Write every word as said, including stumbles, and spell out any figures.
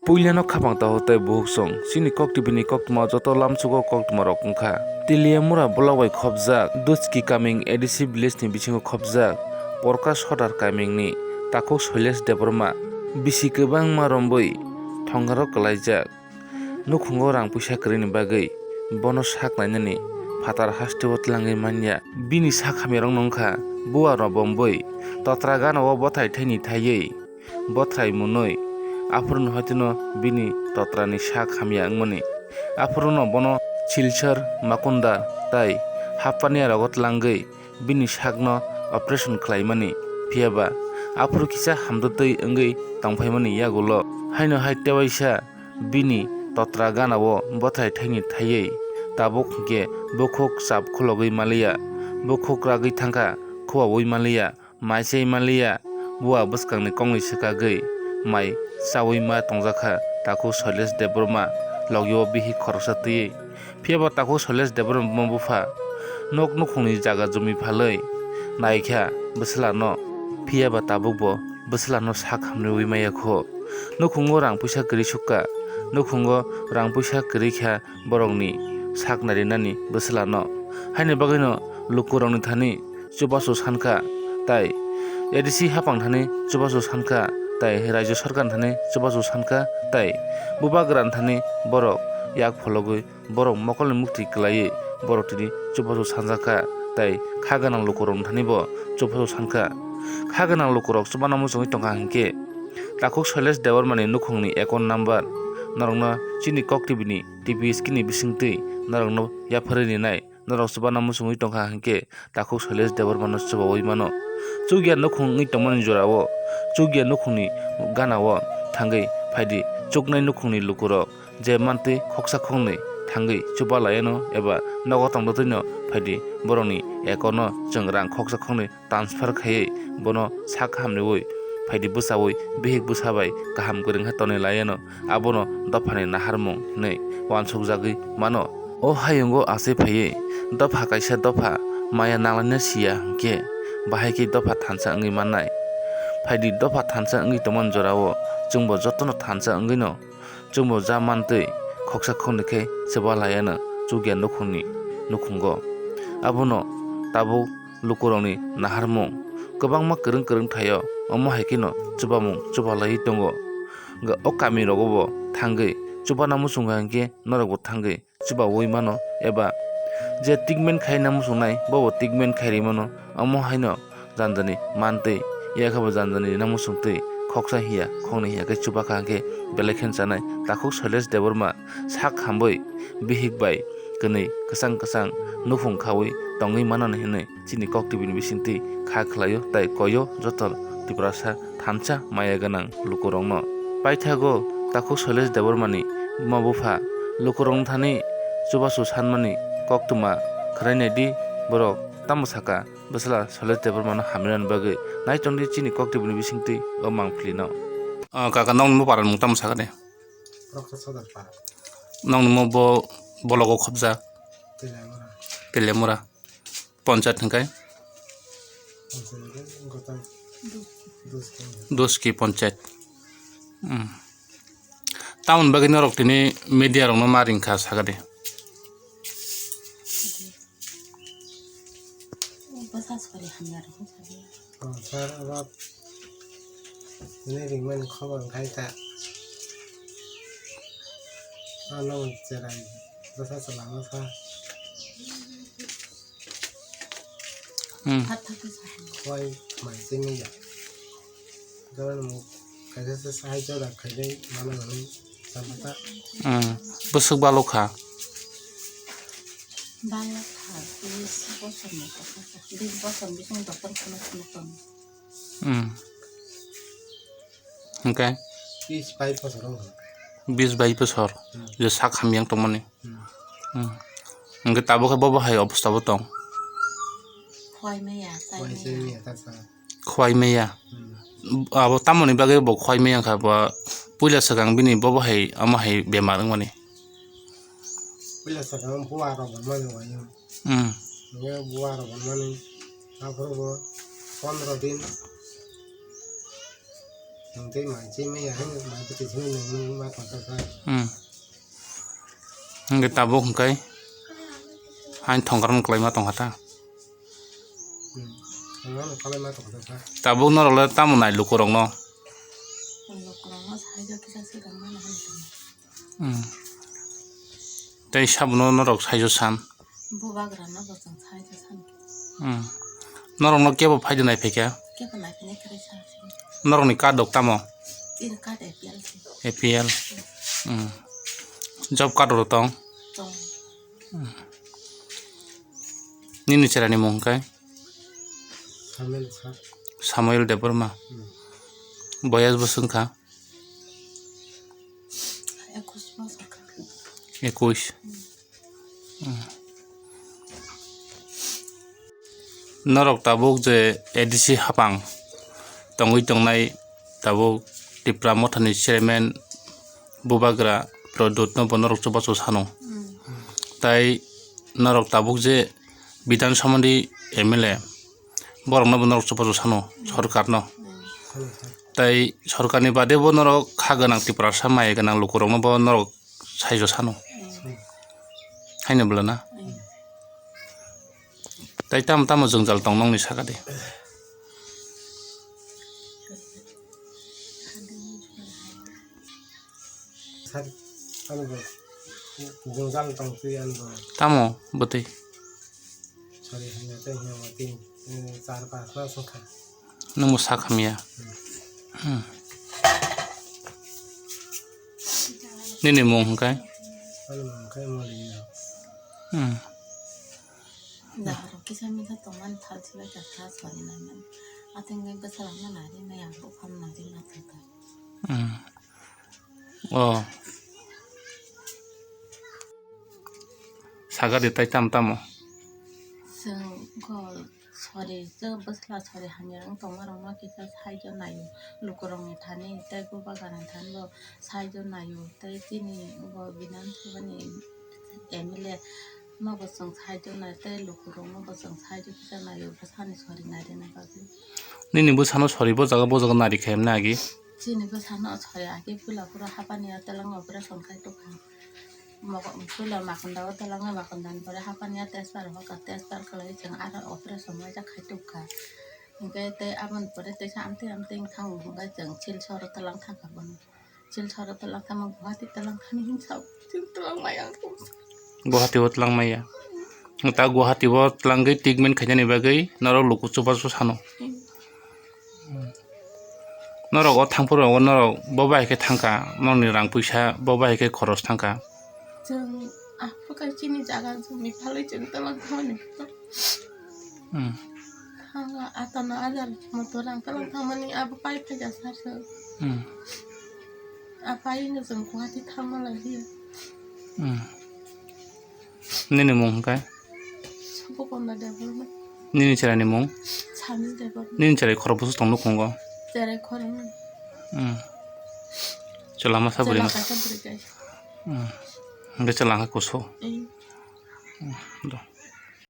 Puilano khapang taho tei buhuk song. Chini kok T V ni koktwma joto lamsugo koktwma rok wngkha. Teliamura block bai khopjak, Duski Kaming A D C village ni bisingo khopjak, Porka Sodar Kaming ni takhuk Shailesh Debbarma bisi kwbangma rombwi thongaro kwlaijak. Nukhungo rang puisa kwrwini bagwi bono sak nainani phatar hasteo tlangwi manya. Bini sak hamyarokno wngkha buwa robombwi totra gana o bwthai thaini thaiwi bwthai mwnwi aphuru no haitino bini totrani sak hamya wngmani. Aphuru no bono Silchar, Makunda tai Hapania rogo tlangwi bini sakno operation khlaimani, phiyaba aphuru kisa hamdwtwi wngwi tongphaimani yagulo. Haino hai tewaisa bini totra gana o bwthai thaini thaiwi tabuk hwnkhe bukhuk chap khulogwi maliya, bukhuk ragwi thangkha, khuaui maliya, mai chai maliya, buwa bwskangni kongni swkagwi mai chaui ma tongjakha takhuk Shailesh Debbarma logio bihik khoroksa twiwi. Phiyaba takhuk Shailesh Debbarma buma bupha nok nukhungni jaga jumi phalwi naikha bwswlano, phiyaba tabukbo bwswlano sak hamriui maya kho. Nukhungo rang puisa kwrwi sukha, nukhungo rang puisa kwrwi kha borokni sak narinani bwswlano. Haini bagwino lukurokni thani chubachu sankha, tai A D C haphang thani chubachu sankha, tai Rajya Sarkar thani chubachu sankha, tai Bubagra thani borok yak phologwi borok mokolni mukti kwlaiwi borok tini chubachu sanjakha, tai kha gwnang lukurokni thani bo chubachu sankha. Kha gwnang lukurok chubana muchungwi tongkha hinkhe takhuk Shailesh Debbarmani nukhungni account number norokno chini kok T V ni T V screen ni bisingtwi norokno yapharwi rinai. Norok chubana muchungwi tongkha hinkhe takhuk Shailesh Debbarmano chubaui mano. Chukya nukhung wngwi tongmani jorao chukya nukhungni ganao thangwi phaidi, chuknai nukhungni lukurok je mantwi khoksa khoknwi thangwi chuba laiano eba nogo tongdotwino phaidi, borokni account-o chwng rang khoksa khoknwi transfer khaiwi bono sak hamriui phaidi, bwchaui bihik bwsa bai kaham kwrwngkha tonwi laiano. Abono dophani naharmung hinwi uansukjagwi mano. O hayungo achai phaiwi dopha kaisa dopha maya nanglaina siya hinkhe, bahai khe dopha thansa wngwi mannai. Phaidi, dopha thansa wngwi tongmani jorao chwngbo jotono thansa wngwino chwngbo ja mantwi khoksa khoknwi khe chuba laiano chukya nukhungni nukhungo. Abono tabuk lukurokni naharmung kwbangma kwrwng kwrwng thaio, omo hai kheno chubamung chuba laiwi tongo. Hwnkhe o kamirogo bo thangwi chubana muchungkha hinkhe norokbo thangwi chubaui mano, eba je treatment khaina muchungnai bobo treatment khairwi mano. Omo haino janjani mantwi, yakhabo janjani rina muchungtwi khoksa hiya khoknwi hiya khe chubakha hinkhe belai khe chanai. Takhuk Shailesh Debbarma sak hamwi bihik bai kwnwi kwchang kwchang nukhung khaui tongwi manani hinwi chini kok T V ni bisingtwi kha khlaio tai koio joto Tiprasa thansa maya gwnang lukurokno. Paithago takhuk Shailesh Debbarmani buma bupha lukurokni thani chubachu sanmani koktwma khwrainaidi borok tamo saka bwsla Shailesh Debbarmano hamrinani bagwi. Naitongdi chini kok T V ni bisingtwi o mangpilino. Ah, kaka, nokni bo paranmung tamo sakani? Roksa Sodar para. Nokni mo bo bologo khobjak? Telemura. Telemura. Ponchayat hwnkhe? Ponchayat hwnkhe goto Duski. Duski Ponchayat. Hmm. Tamoni bagwi norok tini media rokno ma ringkha sakadi? Bwsa sori hamya rok wngkha. Oh, sir, abo tini ringmani khobor wngkha ta. Ano cherai bwsa chwla wngkha. Hmm. Khwai mai simi ya. Kaisa se sahai jora khaidai mano hinwi samata. Hmm. Bwswk balokha? Balokha, bis bosorni kotha kha. Bis bosor bising doktor kheno kheno tongo. Hmm. Hwnkhe? Bis bai bosor wngkha. Bis bai bosor. Hmm. Je sak hamyang tongmani. Hmm. Hmm. Hwnkhe tabukhe bobo hai obostha bo tong? Khwai maya, chai maya. Khwai chai maya, ta sa. Khwai maya. Hmm. Abo tamoni bagwi bo khwai maya wngkha, bo puila swkang bini bobo hai, omo hai bemar wngmani? Puila swkang buwa rok wngmani wai. Hmm. Hwnkhe buwa rok wngmani, aphuru bo pondro din, Nwng tei mai chimaya hai, mai bwtwi simi nwng, nwng ma tongsa sa. Hmm. Hwnkhe tabuk hwnkhe hain thongkar nwng kwlaima tongkha ta. Hmm. Thongkar nwng kwlaima tongkha sa. Tabuk norok le tamo nai lukurokno? Lukurokno saijo kisa swkang mano hinwi tongkha. Hmm. Tei sabono norok saijo san? Bubagrano bo chwng saijo san. Hmm. Norokno kebo phaidi nai phaikha? Kebo nai phai nai kwrwi sa sini. Norokni card rok tamo? Iri card A P L se. A P L. Hmm. Job card rok tong? Tong. Hmm. Nini cherani mung khe? Samuel Debbarma. Hmm. Boyas bo swngkha? Ekush bosor kha. Ekush. Hmm. Hmm. Norok tabuk je A D C hapang tongwi tongnai, tabuk Tipra Mothani chairman Bubagra Pradyut no bo norok chubachu sano. Hmm. Tai norok tabuk je Bidhan Sabha ni M L A, borokno bo norok chubachu sano, sorkarno. Hmm. Tai sorkarni bade bo norok kha gwnang, Tiprasa maya gwnang lukurokno bo norok saijo sano. Hmm. Haino bwlana? Hmm. Tai tamo tamo jwngjal tong nokni saka de? Sar, ano bo, jwngjal tong twi ano bo. Tamo bwtwi? Sari hanya tei hanya tei, eh, char pas mas wngkha. Nwngbo sak hamya. Hmm. Hmm. Nini mung hwnkhe? Ani mung khe Moli no. Hmm. Dahar kisa misa tongmani thal sibai kha, thal sori nai mani. Atwng nai bwsala ma nari nai, ang buphang nari ma thang thang. Hmm. Oh. Saga de tai tam tamo? Chwng kho sori, chwng bwsla sori hamya wng tongma rok no kisa saijo naio. Lukurokni thani tei bubagrani thani bo saijo naio. Tei chini bo Bidhan Sabha ni M L A no bo chwng saijo nai tei lukurok no bo chwng saijo kisa naio bwsani sori nai rwna bagwi. Nini bwsano sori bo jaga bo jaga nari khe hemna agi? Chini bwsano sori agi puila phuru hapani ya twlang operation khai tongkha. Mokol puila makonda o twlang makonda ni pore hapani ya test bar hoka, test bar khlai chwng aro operation waisa khai tongkha. Hwnkhe tei aboni pore teisa amtwi amtwi wngthang hwnkhe chwng Silchar o twlang thangkha bono. Silchar o twlang thangma Guwahati twlang thani hinsa chwng twlang maya. Guwahati o twlang maya. Ta Guwahati o twlangwi treatment khainani bagwi norok luku chubachu sano. Hmm. Norok o thangphuru o norok bo bai khe thangkha, norokni rang puisa bo bai khe khoros thangkha. Chwng aphuru khe chini jaga jumi phalwi chwng twlang thangmani. Hmm. Thangla atano ajar moto rang twlang thangmani abo pai phaikha sir chwng. Hmm. A pai no chwng Guwahati thangma lai di. Hmm. Nini mung hwnkhe? Bokonna Debbarma. Nini cherani mung? Sami Debbarma. Nini cherai khorok bwswk tong nukhungo? Cherai khoroknwi. Hmm. Chwla masa bwrwi masa. Chwla kaisa bwrwi kaisa. Hmm. Hwnkhe chwla wngkha kusu. Hmm. Hmm. Do.